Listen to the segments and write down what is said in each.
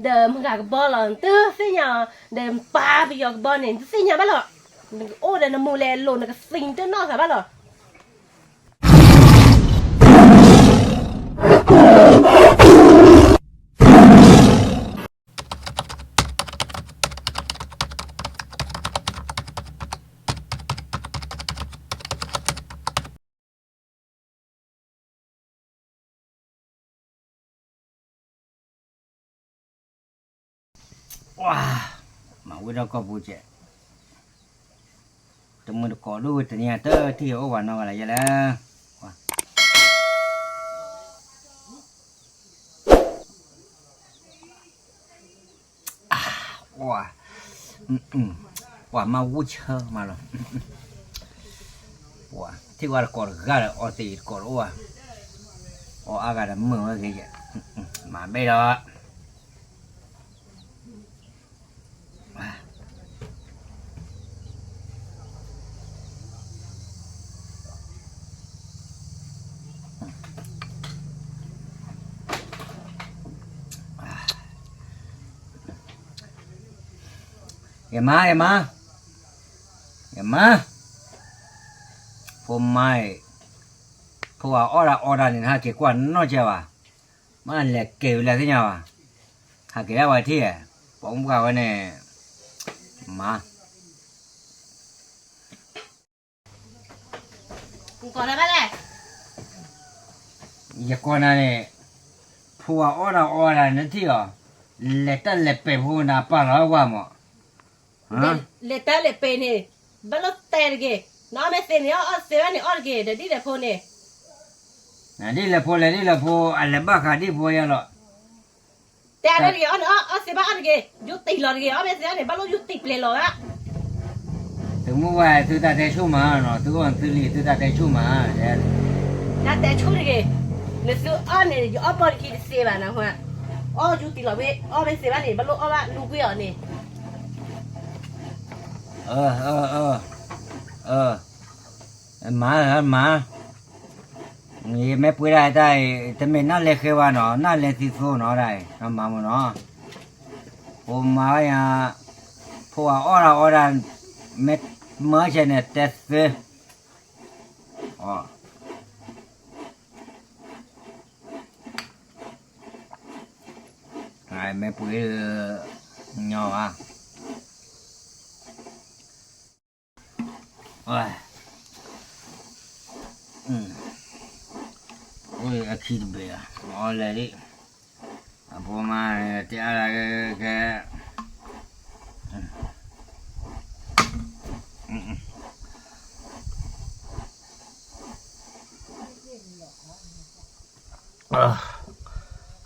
ဒီးမုၢ်ဂၤကဘီလီၤ နတသ့ၣ်ညါအီၤ, ဒီးပၢ်ပယီၤကဘီန့ၣ် နတသ့ၣ်ညါဘၣ်လီၤ. နအိၣ်ဒီးနမိၢ်လဲၤလိၤ နကသံနတနီၢ်သးဘၣ်လီၤ. ဝါ, မၤဝံၤဒီးကီၢ်ပူၤကဲး, တမုၢ်တကိးဒိၣ်ဝဲတနံၤအတၢ်ထံၣ်အိၣ်ဝဲနီၢ်ဂၤလၢယဲလဲၣ်. ဝါ, ပှၤမၤဝူဆၢမးလီၤ. ပှၤထံၣ်ဝဲတကိးတဂၤဒီး အီသံးတကိးတအိၣ်ဧါ, အီအါဂၤဒီးမုာ်ဝဲဂ့ၤယဲ, မၤဘဲဒီး ယမါ ယမါ, ယမါ, ဖိမါအံၤ, ဖိအီၣ်တၢ်အီတၢ်န့ၣ် နဟဲက့ၤကွၢ်နီၢ်ကဲဘၣ်, မ့ၢ်လဲၤက့ၤဝံၤလၢသ့ၣ်ညါဘၣ်, ဟဲက့ၤဒၣ်ဝဲထံၣ်, ပိာ်မုၣ်ပှၢ်ဝဲန့ၣ်, မါ ယကိးနၤန့ၣ်, ဖိဝဲအီၣ်တၢ်အီတၢ်နထံၣ်အီၤ, လဲၤတၢ်လဲၤပဲာ်ဖိနၤပာ်လီၤဝဲမး, လဲၤတၢ်လဲၤပဲာ်န့ၣ်, ဘၣ်လိၣ်တဲတဂ့ၤ, နအီၣ်မ့ၢ်သ့န့ၣ် အီၣ်သ့ဘၣ်န့ၣ်အီၣ်တဂ့ၤ, ဒီးဒ်လဲၣ်ဖိန့ၣ် ဒ်လဲၣ်ဖိလဲၣ်ဒ်လဲၣ်ဖိ အလဲၤဘၣ်ဃးဒ်ဖိယဲလီၤ. တဲအီၣ်တဂ့ၤ, အီၣ်သ့ဘၣ်အီၣ်တဂ့ၤ, ယူတံၢ်လီၤတဂ့ၤ, အီၣ်မ့ၢ်သ့န့ၣ် ဘၣ်လိၣ်ယူတံၢ်ပျဲၤလီၤဧါ. သုမုၢ်ဝဲသုတၢ်တဲဆူၣ်မးနီၤ, သုအိၣ်သုလံၤသုတၢ်တဲဆူၣ်မး, တၢ်တဲဆူၣ်တဂ့ၤ, နသုအီၣ်န့ၣ် ယအီၣ်ဘီတခံတသ့ဘၣ်နဟါ, အီၣ်ယူတံၢ်လီၤဝဲ, အီၣ်မ့ၢ်သ့ဘၣ်န့ၣ် ဘၣ်လိၣ်အီၣ်ဘၣ်လူကွံာ်အီၤန့ၣ် မၤ, မၤ, ယမ့ၢ်ပှ့ၤဒၣ်တၢ်အံၤ တမ့ၢ်နၢ်လဲၤဃဲဝဲနီၤ, နၢ်လဲၤသံသိနီၤဒၣ်အံၤ, မၤမနီၤ, ဖိမါဝဲယၤ, ဖိအီၣ်ဒၣ်အီဒၣ်, မ့ၢ်မၢဆဲးန့ၣ်တဲသ့, မ့ၢ်ပှ့ၤ, ညီဘၣ် အခံတဘ့ၣ်, အီၣ်လဲၣ်ဒံး, အဖိမါတဲအါကဲ,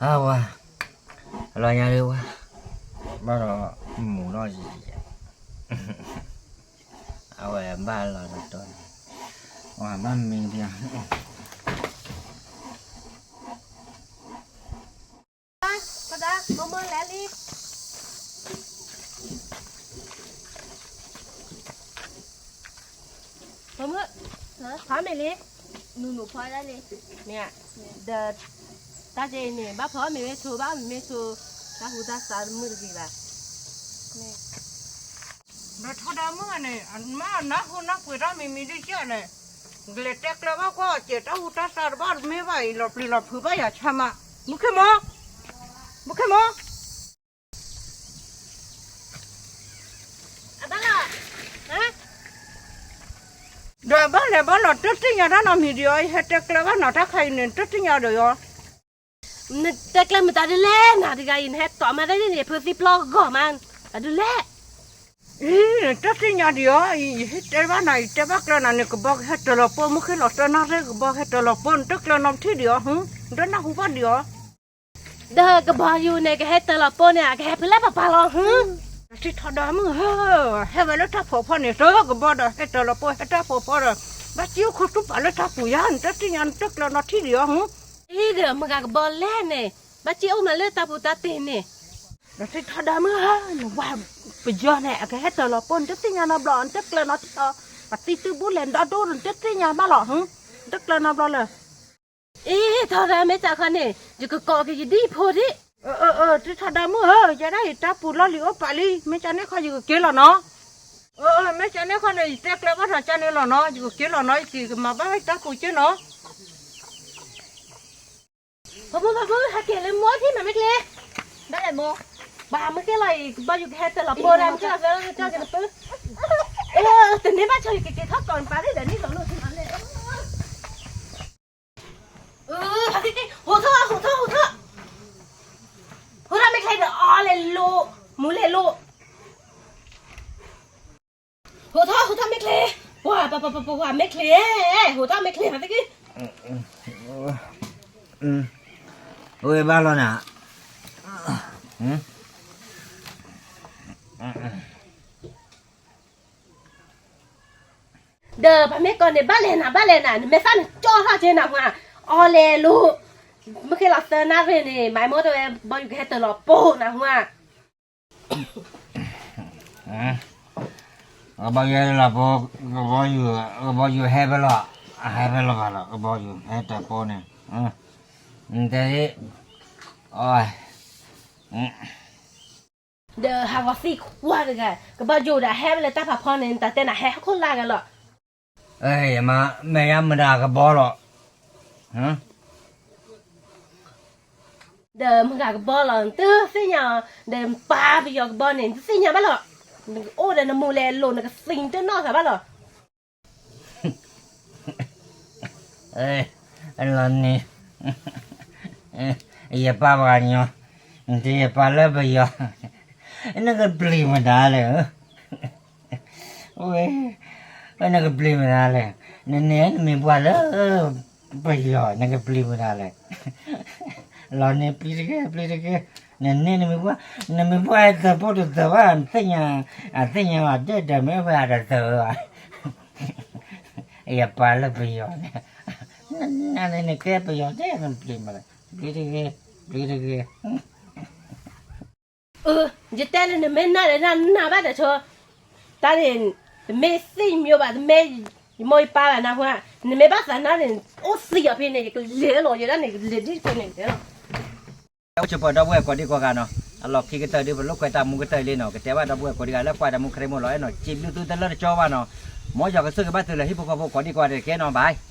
အဝဲ, လီၤညါလၢဝဲ, ဘၣ်ဒီးမူၤထီၣ်ယံၤ, အဝဲဘၣ်လီၤတတီၤ, အဝဲဘၣ်မံဖဲ မုၢ်, ဖီမ့ၢ်လံ, နုၤနုၤဖီဒၣ်လံ, မ့ၢ်, ဒီး, တၢ်ကဲအံၤန့ၣ် ဘၣ်ဖီမ့ၢ်မ့ၢ်ဆိဘၣ်မ့ၢ်မ့ၢ်ဆိ, တၢ်ဟူတၢ်သးမုၢ်တဂ့ၤဘၣ်, ဒီးထီဒါမုၢ်ဂၤန့ၣ် မ့ၢ်နၢ်ဟူနၢ်ပှ့ၤတၢ်မံၤမံၤဒ်ကဲန့ၣ်, ကလဲၤတဲကျၢၤဘၣ်ကွၢ်အီၤကဲး တၢ်ဟူတၢ်သးတဘၣ်တမ့ၢ်ဘၣ်အံၤ လီၤပျံၤလီၤဖုးဘၣ်ယၤဆါမး, မုၢ်ခ့မိၢ်, မုၢ်ခ့မိၢ် အဘၣ်လီၤ, ဒီးဘၣ်လဲၤဘၣ်လီၤ တသ့ၣ်ညါတၢ်နီတမံၤဒံးအီၤ, ယဟဲတဲကျၢၤဘၣ်နၤတၢ်ခါအံၤန့ၣ် တသ့ၣ်ညါဒီးအီၤ, နတဲကျၢၤမတၤဒ်လဲၣ် နၤတဂၤအံၤ နဟဲတီၣ်မၤတၢ်န့ၣ် ဖုသံပျီဂီၢ်မး, တၢ်ဒ်လဲၣ်, တသ့ၣ်ညါဒံးအီၤ, ယဟဲတဲဘၣ်နၤ ယတဲဘၣ်ကျၢၤနၤန့ၣ် ကဘီကဟဲတၢၤလီၤပိၢ် မုၢ်ခ့လီၤတၢ်နၢ်ရ့ၣ် ကဘီကဟဲတၢၤလီၤပိၢ် နတကျၢၤနီတထံၣ်ဒံးအီၤ, နတနၢ်ဟူဘၣ်ဒံးအီၤ ဒီးကဘီယူၤန့ၣ် ကဟဲတၢၤလီၤပိၢ်န့ၣ် အကဟဲဖဲလဲၣ်ပပာ်လီၤဟု, ထံထီဒါမုၢ်ဧၢ, ဟဲဝဲလၢတၢ်ဖိးဖီန့ၣ် တၢ်ကဘီဒီးဟဲတၢၤလီၤပိၢ် ဟဲတၢ်ဖိးဖီဒီး, ဘၣ်စံၣ်အိၣ်ခိးတူၢ်ပာ်လၢတၢ်ပူၤယါ နတသ့ၣ်ညါ နတကျၢၤနီထံၣ်ဒံးအီၤဟု, အံၤဒီးမုၢ်ဂၤကဘီလဲၣ်န့ၣ် ဘၣ်စံၣ်အိၣ်မးလၢတၢ်ပူၤတၢ်တ့ၢ်န့ၣ် ဒီးထံထီဒါမုၢ်ဧၢ, နဝၤပယီၤန့ၣ် အကဟဲတၢၤလီၤပိၢ် နတသ့ၣ်ညါနီတဘျီ နတကျၢၤနီထံၣ်အီၤ, ပသံသုဘူးလဲၤဒီဒိၣ် နတသ့ၣ်ညါဘၣ်လီၤဟု, နတကျၢၤနီတဘျီလၢ အ့ ထီဒါမ့ၢ်တၢ်ခီန့ၣ် ယကကိးက့ၤယဒံၣ်ဖိဒံး, အၢ အၢ အၢ သုထီဒါမုၣ်ဧၢ, ယဲဒၣ်အံၤတၢ်ပူၤလီၢ်လံၤအိၣ်ပာ်လံ, မ့ၢ်ကန့ၣ်ခီယကက့ၤလီၤနီၤ. အၢ အၢ မ့ၢ်ကန့ၣ်ခီန့ၣ် ယတဲကျဲဘၣ်ထီၣ်ကန့ၣ်လီၤနီၤ, ယကက့ၤလီၤနီၤ, ယက့ၤကမၤဘၣ်ဝဲတၢ်ပူၤက့နီၤ. ဖိမုၣ် ဖိမုၣ် ဟဲက့ၤလၢမိၢ်ထံၣ်မးမ့ၢ်ကျဲ, ဘၣ်လဲၣ်မိၢ်, ဘၣ်မ့ၢ်က့ၤလီၤအံၤ ကဘီယူၤကဟဲတၢၤလီၤပိၢ်ဒၣ် မ့ၢ်က့ၤလီၤသၢကၠီကနပၢ်, တန့ၢ်ဘၣ်ဆီ ယကက့ၤထီၣ်ကီးနပၢ်န့ၣ်ဒီး န့ၣ်လီၤလိၣ်ထံလီၤလဲၣ်. ဟိးထီၣ် ဟိးထီၣ် ဟိးထီၣ်, ဟိးထီၣ်မ့ၢ်ချ့ဒီး အီလဲၤလိာ်, မူလဲၤလိာ်, ဟိးထီၣ် ဟိးထီၣ်မ့ၢ်ချ့, ပှၤ ပှၤ ပှၤ ပှၤ ပှၤ မ့ၢ်ချ့, ဟိးထီၣ်မ့ၢ်ချ့ မၤသက့ၤ ဝဲဘၣ်လီၤနၤ, ဒီးပှၤမ့ၢ်ကိးန့ၣ် ဘၣ်လဲၣ်နၤ ဘၣ်လဲၣ်နၤ နမဲာ်သၣ်န့ၣ်ကၠီထီၣ်က့နၤမး, အီလဲၤလိာ်, မ့ၢ်က့ၤလီၤသၢနၣ်ရံၣ်န့ၣ် မၤမိၢ်တဲဝဲ ကဘီယူၤကဟဲတၢၤလီၤပိၢ်နၤမး. ကဘီယူၤဟဲတၢၤလီၤပိၢ်, ကဘီယူၤ, ကဘီယူၤဟဲဖဲလီၤ, ဟဲဖဲလီၤဘၣ်လီၤ ကဘီယူၤဟဲတၢၤပိၢ်န့ၣ်, တဲ, ဒီးဟးဂီၤသံကွၢ်တဂၤ, ကဘီယူၤဒီးဟဲဖဲလၢတၢ်ဖးဖီန့ၣ် တၢ်တဲနၤဟဲဟီၣ်ခိၣ်လာ်ဂၤလီၤ. မ့ၢ်ယါမတၤကဘီလီၤ. ဒီးမတၤကဘီလီၤ နတသ့ၣ်ညါ, ဒီးပၢ်ပယီၤကဘီန့ၣ် နတသ့ၣ်ညါဘၣ်လီၤ. နကအိၣ်ဒီးနမိၢ်လဲၤလိာ် နကသံတနီၢ်သးဘၣ်လီၤ. လီၤန့ၣ်, ယပၢ်ပှၤကညီ, နတယပၢ်လၢပယီၤ, နကပျံၤမတၤလဲၣ်, ဝဲ, နကပျံၤမတၤလဲၣ်, နန့ၣ်နမ့ၢ်ပှၤလၢပယီၤ နကပျံၤမတၤလဲၣ်. လီၤန့ၣ် ပျံၤတဂ့ၤ ပျံၤတဂ့ၤ, နန့ၣ်နမ့ၢ်ပှၤ, နမ့ၢ်ပှၤတၢၤပိၢ်တသၢဘၣ်, သ့ၣ်ညါ, အသ့ၣ်ညါဘၣ် ဒဲၣ်ဒၢးမ့ၢ်ပှၤတသၢဘၣ်. ယပၢ်လၢပယီၤန့ၣ်, နန့ၣ်နကဲပယီၤတဲ နပျံၤမတၤလဲၣ်, ပျံၤတဂ့ၤ, ပျံၤတဂ့ၤ. ယတဲလၢနမ့ၢ်နၢ်ဒီးနၢ်နၢ်ဘၣ်ဒီးဆိ, တၢ်န့ၣ်, တမ့ၢ်သ့ၣ်ညါဘၣ် တမ့ၢ်ယမိၢ်ယပၢ်ဘၣ်နၢ်ဟူဧါ, နမ့ၢ်ဘၣ်သးနၢ်န့ၣ် အိၣ်သံအီၤဖဲန့ၣ် ယကလဲၤလီၤယဲဒၣ်န့ၣ် ယကလဲၤဒ်ဖဲန့ၣ်လဲၤလီၤ. အိၣ်ဆူၣ်ပှဲၤဒီပုၢ်ဝဲၢ်ကိးဒံကိးဂၤနီၤ, အလီၢ်ခံကတၢၢ်ဒုး ပလိာ်ကွဲတၢ်မူကတၢၢ်လံနီၤ, ကတဲဘၣ်ဒီပုၢ်ဝဲၢ်ကိးဒံဂၤလၢကွၢ်တၢ်မူခရံာ်မိၢ်လီၤအဲၣ်နီၤ, စံးဘျုးသုတလၢတကၠီဘၣ်နီၤ, မ်ယွၤကဆိၣ်ဂ့ၤဘၣ်သုလၢဟံၣ်ဖိဃီဖိကိးဒံကိးဂၤတက့ၢ်နီၤ, bye.